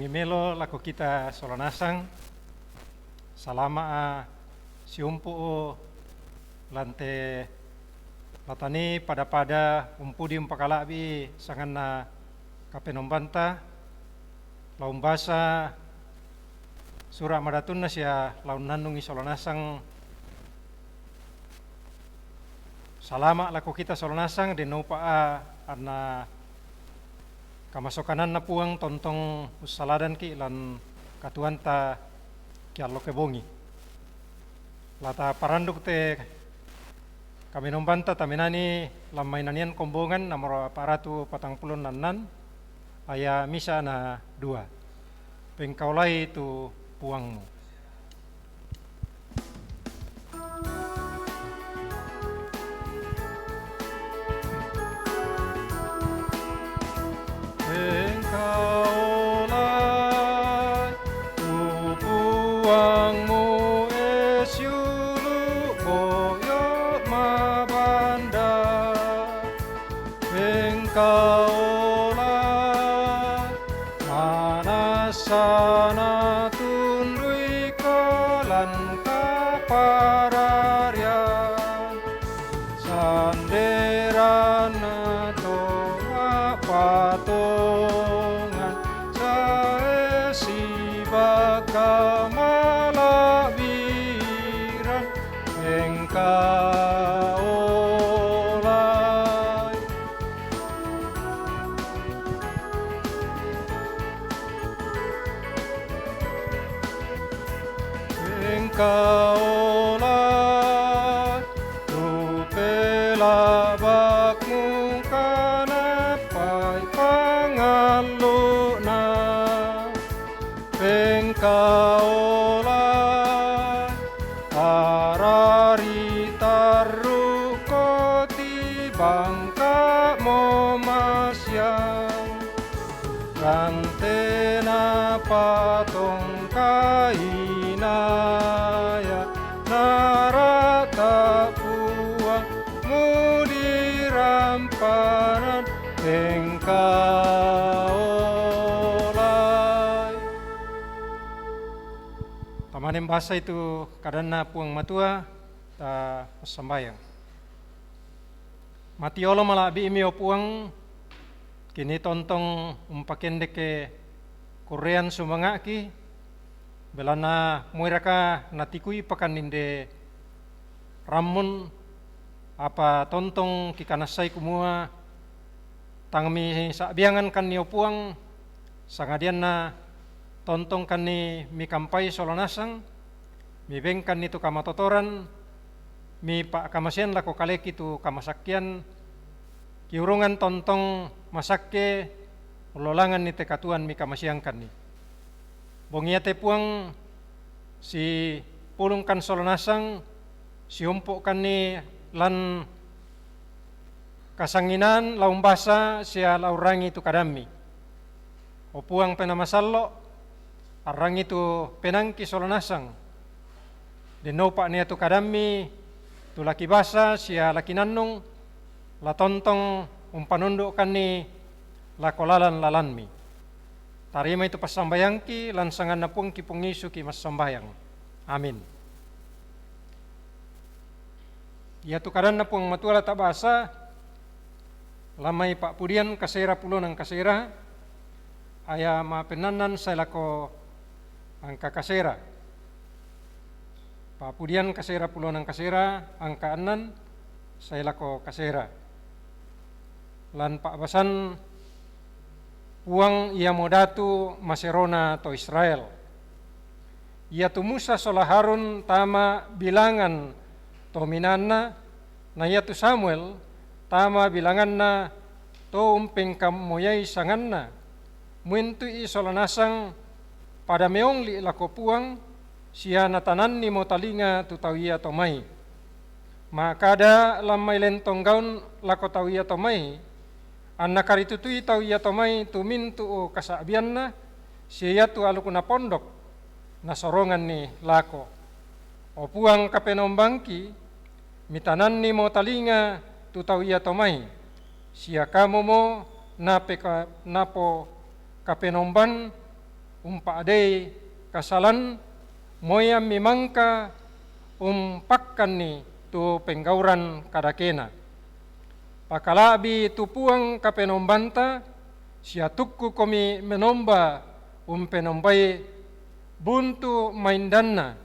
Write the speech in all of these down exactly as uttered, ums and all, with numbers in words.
Melo lako kita sola nasang, salama' a siumpu' lante latani pada-pada umpudi umpakala'bi sanganna Kapenombanta, la umbasa sura' madatunna sia la unnannungi sola nasang. Salama' lako kita sola nasang, denno upa' a anna kamasokananna Puang tontong ussaladanki' lan katuoanta ki allo kebongi. La taparanduk te kamenombanta tamenani lan mainanian kombongan nomoro apa'ratu patangpulo annan, aya' misa na dua. Pengkaolai tu Puangmu. Pengkaolai tu Puangmu, e siulu' boyo' mabanda. Pengkaolai manassa natunduiko lan kapararian, sanderanna to ma'patongan, sae sibaka mala'biran. Pengkaolai. Pengkaolai tu pelabakmu kanappai pangallu'na. Pengkaolai, arari tarru'ko ti bangka'mo masiang, rantena patong kainaya narata' Puang mudi rampanan. Pengkaolai. Tamanen basai tu kadanNa Puang Matua, ta passambayang. Matiolo mala'bi'mi, o Puang, kini tontong umpakendeke kurrean sumanga'ki, belanna moiraka natikui pakanninde rammun, apa tontong kikanassai kumua tang misa'biangankanni, o Puang, sangadianna tontongkanni mikampai sola nasang, mibengkanni tu kamatotoran, mipa'kamasean lako kaleki tu kamasakkean, kiurungan tontong masakke, ullolanganni te katuoan mikamaseangkanni. Bongi iate Puang, sipulungkan sola nasang, siumpu'kanni lan kasanginaan la umbasa sia la urrangi tu kadammi. O Puang Penaa Masallo', arrangi tu penaangki sola nasang. Denno upa' na iatu kadammi tu la kibasa sia la kinannung, la tontong umpanundu'kanni lako lalan-lalanmi. Tarimai tu passambayangki, lan sanganNa Puangki Puang Yesu ki massambayang. Amin. Iatu kadanNa Puang Matua la tabasa, lan mai Pa'pudian kasera pulona kasera, aya' ma'pennangngan sae lako angka kasera. Pa'pudian kasera pulona kasera, angka annan sae lako kasera. Lan pa'basan Puang iamo datu maserona to Israel. Iatu Musa sola Harun tama bilangan tominanna, na iatu Samuel tama bilanganna to umpengkamoyai sanganna. Muentu'i sola nasang pada meongli' lako Puang, sia natanannimo talinga tu tau iato mai. Ma'kada lan mai lentong gaun lako tau iato mai, anna karitutui tau iato mai tu mintu' kasa'bianna, sia iatu aluk napondok nasoronganni lako. O Puang Kapenombangki, mitanannimo talinga tu tau iato mai, sia kamumo napeka-, napokapenomban umpa'dei kasalan, moyammi mangka umpakkanni tu penggauran kadakena. Pakala'bi tu Puang Kapenombanta, sia tukkukomi menomba umpenombai buntu maindanna,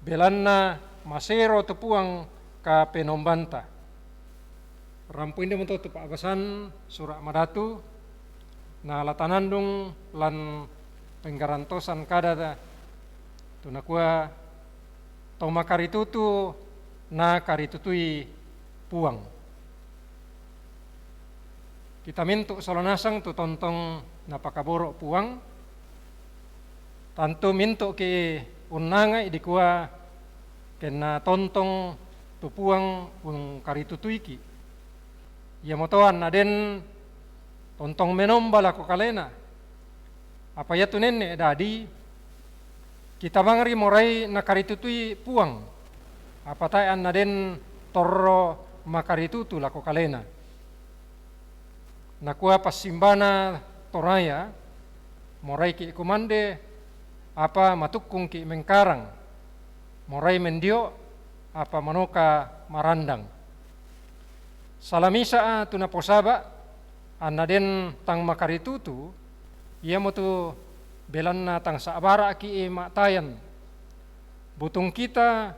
belanna masero tu Puang Kapenombanta. Rampo indemoto tu pa'basan sura' madatu, na la tanandung lan penggarantosan kada tu nakua, to makaritutu nakaritutui Puang. Kita mintu' sola nasang tu tontong napakaboro' Puang, tantu mintu'ki' unnangai dikua kenna tontong tu Puang ungkaritutuiki'. Iamoto anna den tontong menomba lako kalena. Apa iatu nenne' dadi, kita bangri morai nakaritutui Puang, apa tae' anna den torro makaritutu lako kalena. Nakua passimbana Toraya, moraiki' kumande, apa matukkungki' mengkarang, morai mendio', apa manoka marandang. Salamisa tu naposaba', anna den tang makaritutu, iamotu belanna tang sa'bara'ki' ma'tayan. Butung kita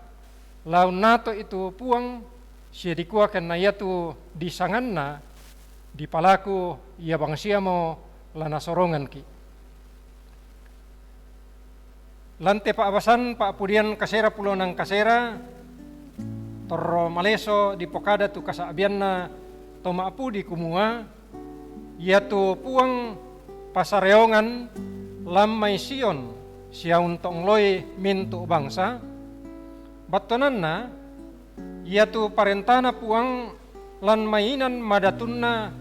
la unnato'i tu Puang, sia dikua kenna iatu disanganna dipalaku ia bangsiamo la nasoronganki'. Lan te pa'basan pa'pudian kasera pulo nang kasera, torro maleso dipokada tu kasa'bianna to ma'pudi kumua, iatu Puang pasareongan lan mai Sion sia untongloi mintu' bangsa, battuananna iatu parentana Puang lan mai inan madatunna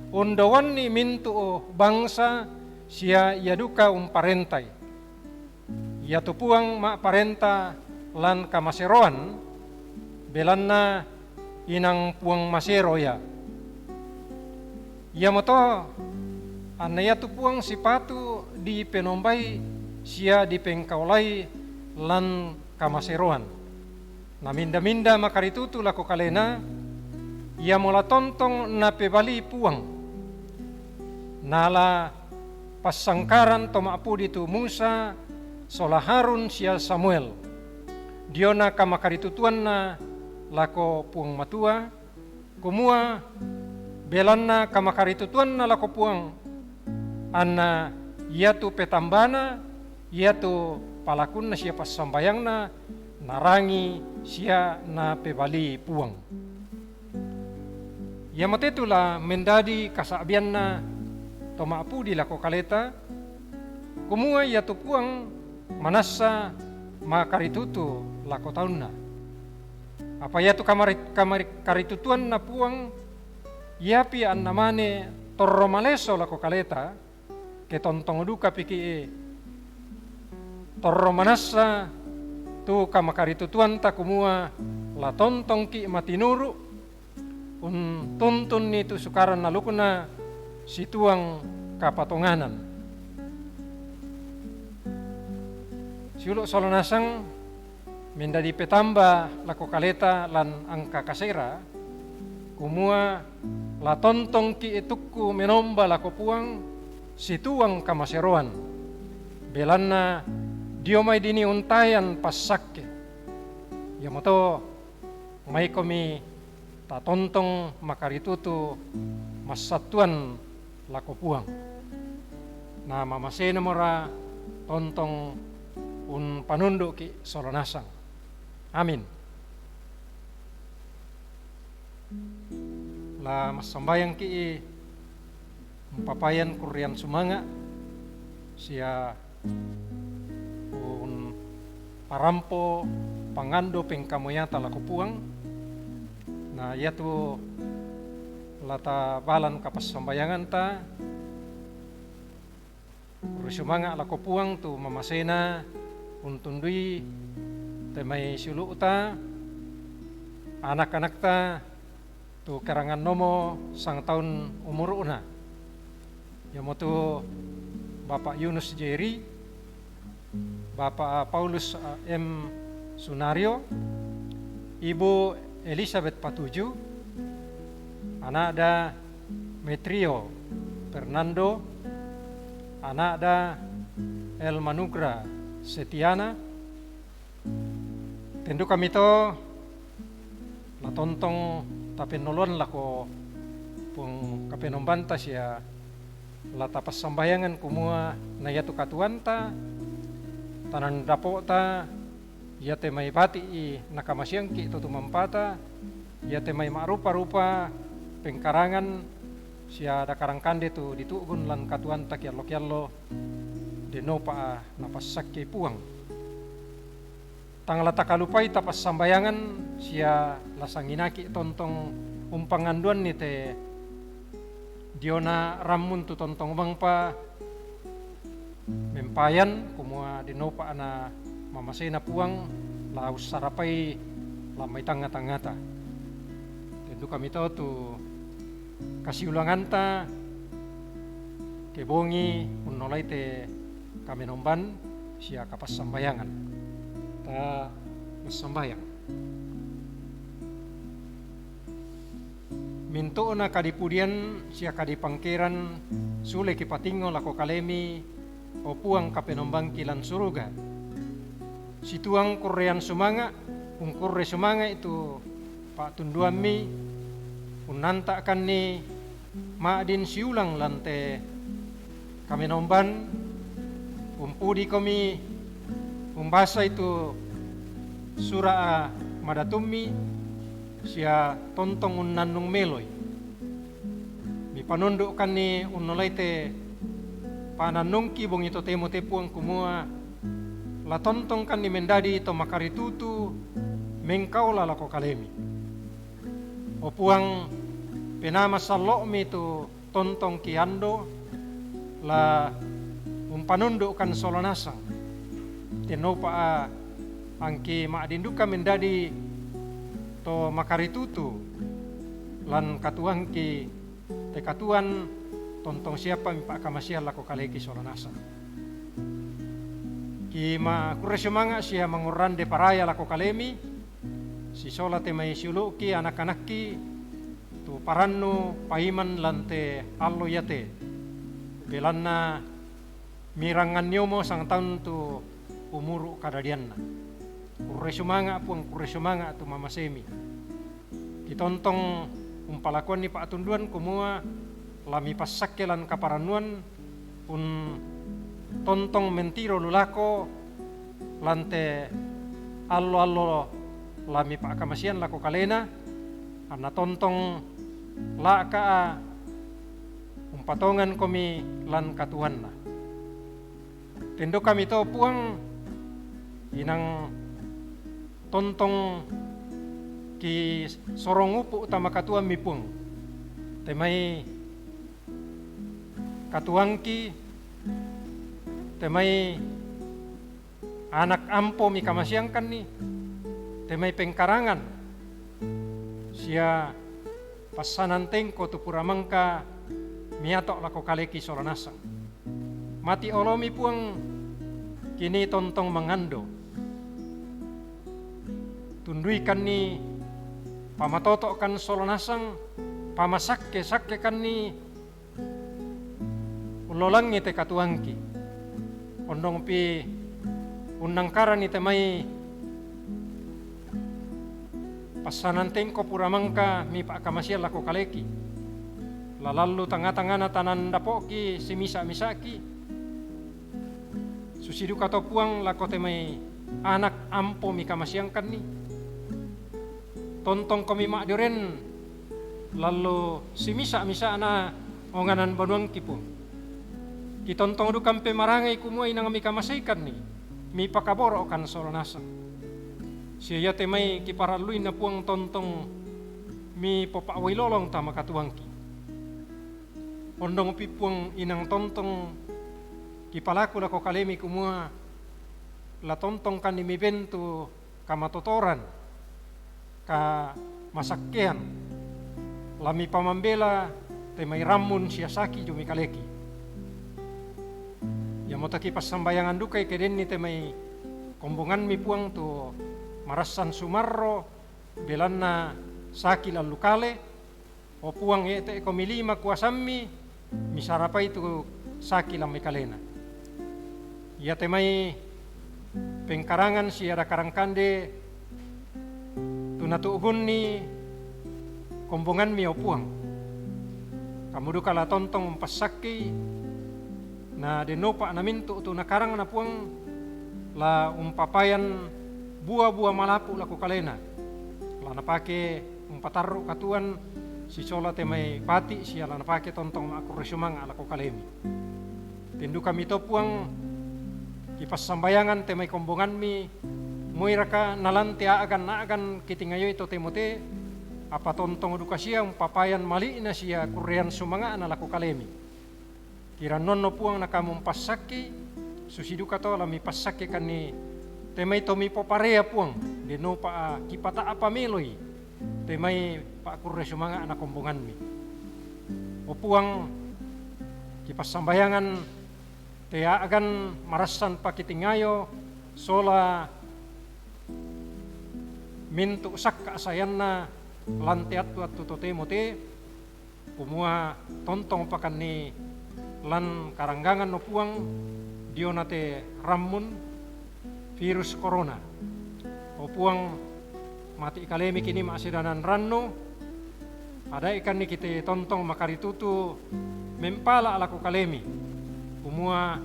undoanni mintu' bangsa sia ia duka umparentai. Iatu Puang ma'parenta lan kamaseroan, belanna inang Puang masero ia. Iamoto anna iatu Puang sipatu dipenombai sia dipengkaolai lan kamaseroan. Naminda-minda makaritutu lako kalena, iamo la tontong napebalii Puang. Nala passangkaran to ma'pudi tu Musa sola Harun sia Samuel, diona kamakaritutuanna lako Puang Matua, kumua, belanna kamakaritutuanna lako Puang, anna iatu petambana, iatu palakunna sia passambayangna, narangi sia napebalii Puang. Iamote tu la mendadi kasa'bianna to ma'pudi lako kaleta, kumua iatu Puang manassa makaritutu lako taunna. Apa iatu kamari-, kamari-, karitutuanna Puang, iapi anna mane torro maleso lako kaleta, ke tontong dukapiki' torro manassa tu kamakaritutuanta kumua la tontongki' matinuru', untuntunni tu Sukaran alukna situang kapatonganan. Siulu' sola nasang mendadi petamba lako kaleta lan angka kasera, kumua la tontongki' tukku menomba lako Puang situang kamaseroan, belanna dio mai dini untayan passakke. Iamoto maikomi tatontong makaritutu massattuan lako Puang. Na mamasenamora tontong umpanundu'ki' sola nasang. Amin. La massambayangki' umpapayan kurrian sumanga' sia umparampo pangando pengkamoyata lako Puang. Na iatu la tabalan kapassambayanganta, kurri sumanga' lako Puang tu mamasena untundui te mai siulu'ta, anak-anakta tu karangannomo sangtaun umuru'na. Iamotu Bapak Yunus Jerry, Bapak Paulus M Sunario, Ibu Elizabeth Patuju, anakda Metrio Fernando, anakda Elmanugra Setiana. Tendukami to la tontong tapennoloan lako Puang Kapenombanta sia la tapassambayangan kumua na iatu katuoanta, tanandapo'ta, iate mai bati'i nakamaseangki' to tumampata, iate mai ma'rupa-rupa pengkarangan sia dakarang kande tu ditu'gun lan katuoanta kiallo-kiallo, dennopa napassakkei Puang. Tang la takalupai tapassambayangan sia la sanginaki' tontong umpanganduanni te diona rammun tu tontong bangpa mempayan, kumua dennopa na mamaseina Puang la ussarapai lan mai tangnga-tangngata. Tendukami to tu kasiulanganta, ke bongi unnolai te kamenomban sia kapassambayangan. Ta massambayang. Mintu'na kadipudian sia kadipangkeran sule kipatingngo lako kalemi, o Puang Kapenombangki lan suruga. Situang kurrean sumanga', ungkurre sumanga'i tu pa'tunduammi, unnanta'kanni ma'din siulang lan te kamenomban, umpudikomi umbasai tu sura' madatummi, sia tontong unnannung meloi. Mipanundu'kanni unnolai te pa'nannungki bongi totemo te Puang kumua la tontongkanni mendadi to makaritutu mengkaola lako kalemi. O Puang, penama sallo'mi tu tontongki ando, la umpanundu'kan sola nasang. Tennopa angki ma'din duka mendadi to makaritutu lan katuoangki te katuoan, tontong siappa mipa'kamasean lako kaleki sola nasang. Ki makurre sumanga' sia mangurrande paraya lako kalemi, sisola te mai siulu'ki anak-anakki, tu parannu paiman lan te allo iate, belanna mirangnganniomo sangtaun tu umuru' kadadianna. Kurre sumanga', Puang, kurre sumanga' tu mamasemi. Kitontong umpalakuanni pa'tunduan kumua la mipassakke lan kaparannuan, pun tontong mentiro lu lako lan te allo-allo la mipa'kamasean lako kalena, anna tontong la'ka'a umpatongankomi lan katuoanna. Tendukami to, Puang, inang tontong ki sorong upu' tama katuoammi, Puang. Te mai katuoangki, te mai anak ampo mikamaseangkanni, te mai pengkarangan sia passanan tengko tu pura mangka miato' lako kaleki sola nasang. Mati' olomi, Puang, kini tontong mangando. Tunduikanni, pamatoto'kan sola nasang, pamasakke-sakkekanni, ullolangi te katuoangki. Ondongpi unnangkaranni te mai passanan tengko pura mangka mipa'kamasean lako kaleki. La lallu tangnga-tangngana tanan dapo'ki simisa'-misa'ki. Susi duka to, Puang, lako te mai anak ampo mikamaseangkanni. Tontongkomi ma'dioren lallu simisa'-misa'na onganan banuangki, Puang. Kitontong duka mpemarangai kumua inang mikamaseikanni, mipakaboro'kan sola nasang. Sia iate mai kiparalluinna, Puang, tontong mipopa'uai lolong tama katuoangki. Ondongpi, Puang, inang tontong kipalaku lako kalemi kumua la tontongkanni miben tu kamatotoran, kamasakkean, la mipamambela te mai rammun sia saki dio mai kaleki. Motoki passambayangan dukai ke denni te mai kombonganmi Puang tu marassan sumarro belanna saki lallu kale, o Puang, e te'ko milima kuasammi, misarapai tu saki lammai kalena. Ia te mai pengkarangan siada karangkande tu natu'gunni kombonganmi, o Puang. Kamu duka la tontong umpassakki, na denopa namintu tu nakarangna Puang, la umpapayan bua-bua malapu lako kalena, la napake umpatarru katuoan sisola te mai pati sia la napake tontong makkurre sumanga lako kalemi. Tendukami to Puang, kipassambayangan te mai kombonganmi, moiraka nalan te a'gan-a'gan kitingayoi totemo te, apa tontong duka sia umpapayan mali'na sia kurrean sumanga'na lako kalemi. Kirannuanno Puang na kamu umpassakki, susi duka to la mipassakkikanni te mai to mipoparea Puang, denopa kipata'pa meloi te mai pakkurre sumanga'na kombonganmi. O Puang, kipassambayangan te a'gan marassan pakitingayo sola mintu sakka sayanna lan te attu-attu totemo te, kumua tontong pakanni lan karanggangan, o Puang, diona te rammun virus corona. O Puang, mati kalemi kini ma'sedanan rannu, adaikanni kite tontong makaritutu mempala lako kalemi, kumua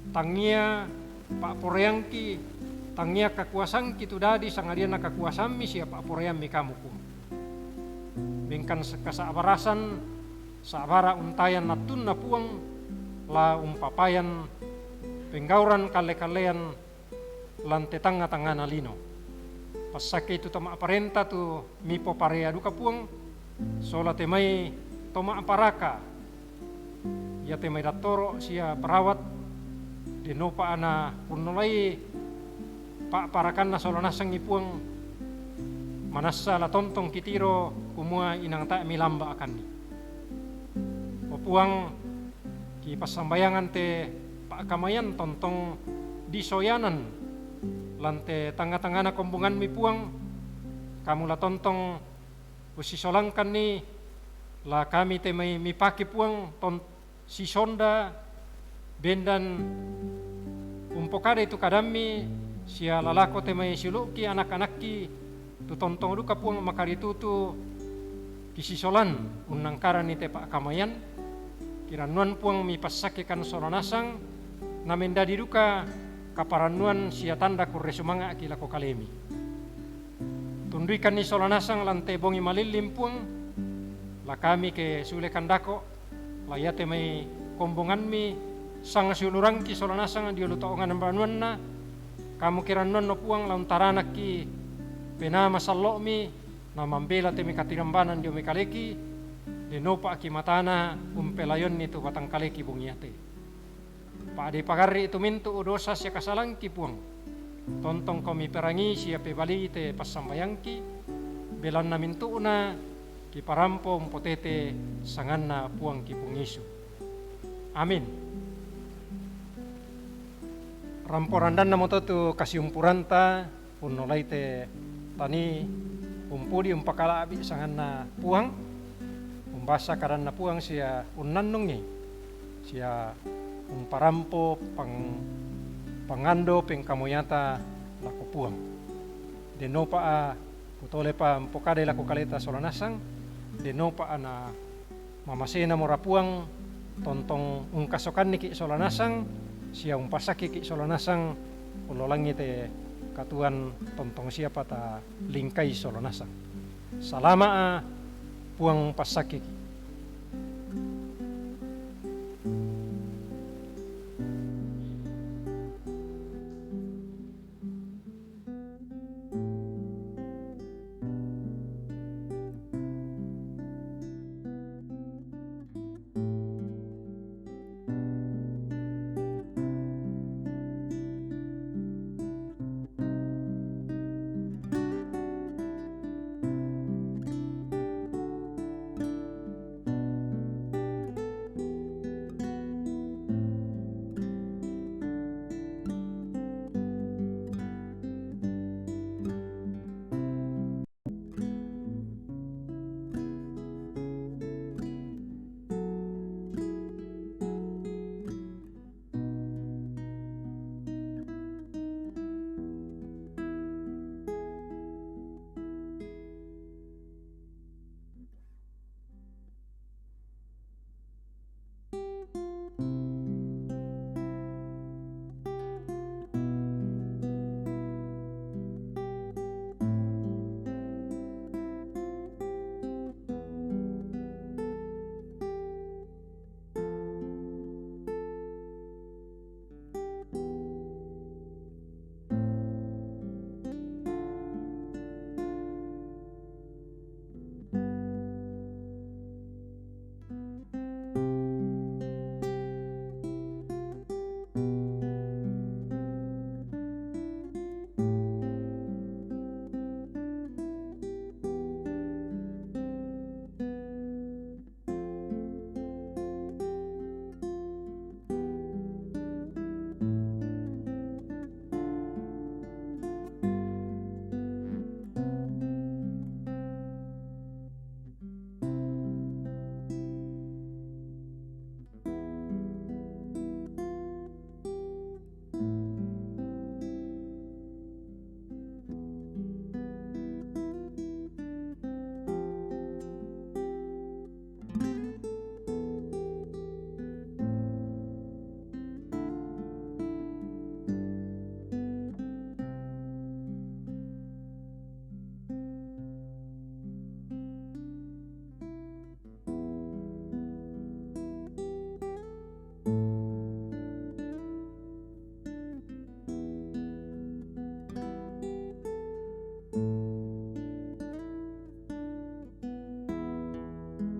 tangia pa'poreangki, tangia kakuasangki tu dadi sangadianna kakuasammi sia pa'poreammi kamu, Puang. Mingkan se-, kasa'barasan, sa'bara untayan nattunna Puang, la umpapayan penggauran kalle-kallean lan te tangnga-tangngana lino. Passakki tu to ma'parenta tu mipoparea duka, Puang, sola te mai to ma'paraka, ia te mai dattoro sia perawat, denopa ana punnolai pa'parakanna sola nasengngi, Puang, manassa la tontong kitiro kumua inang tae' milamba akanni. O Puang, kipassambayangan te pa'kamayan tontong disoyanan lan te tangnga-tangngana kombonganmi, Puang, kamu la tontong ussisolangkanni, la kami te mai mipake, Puang, ton-, sisonda bendan umpokadai tu kadammi sia lalako te mai siulu'ki anak-anakki tu tontong duka, Puang, makaritutu kisisolan unnangkaranni te pa'kamayan. Kirannuan, Puang, mipassakkikan sola nasang, na mendadi duka kaparannuan sia tanda kurre sumanga'ki lako kalemi. Tunduikanni sola nasang lan te bongi malilling, Puang, la kami ke sule kandako, la ia te mai kombonganmi sangsiulurangki sola nasang dio lu to'ongan banuanna, kamu kirannuanno, Puang, la untaranakki penaa masallo'mi, na mambela te mai katirambanan dio mai kaleki, denopa ki matana umpelayonni tu batang kaleki bongi iate. Pa'dei pagarri' tu mintu' dosa sia kasalangki, Puang. Tontongko miperangi sia pebalii te passambayangki, belanna mintu'na kiparampo umpotete sanganna Puangki Puang Yesu. Amin. Rampo randannamo to tu kasiumpuranta, unnolai te tanii umpudi umpakala'bi' sanganna Puang, umbasa kadanna Puang sia unnannungngi, sia umparampo pang-, pangando pengkamoyata lako Puang. Denopa a kutolepa umpokadai lako kaleta sola nasang, denopa a na mamasenamora Puang, tontong ungkasokanniki' sola nasang, sia umpasakkiki' sola nasang, ullolangi te katuoan tontong siapa ta lingkai sola nasang. Salama' a, Puang passakkiki'.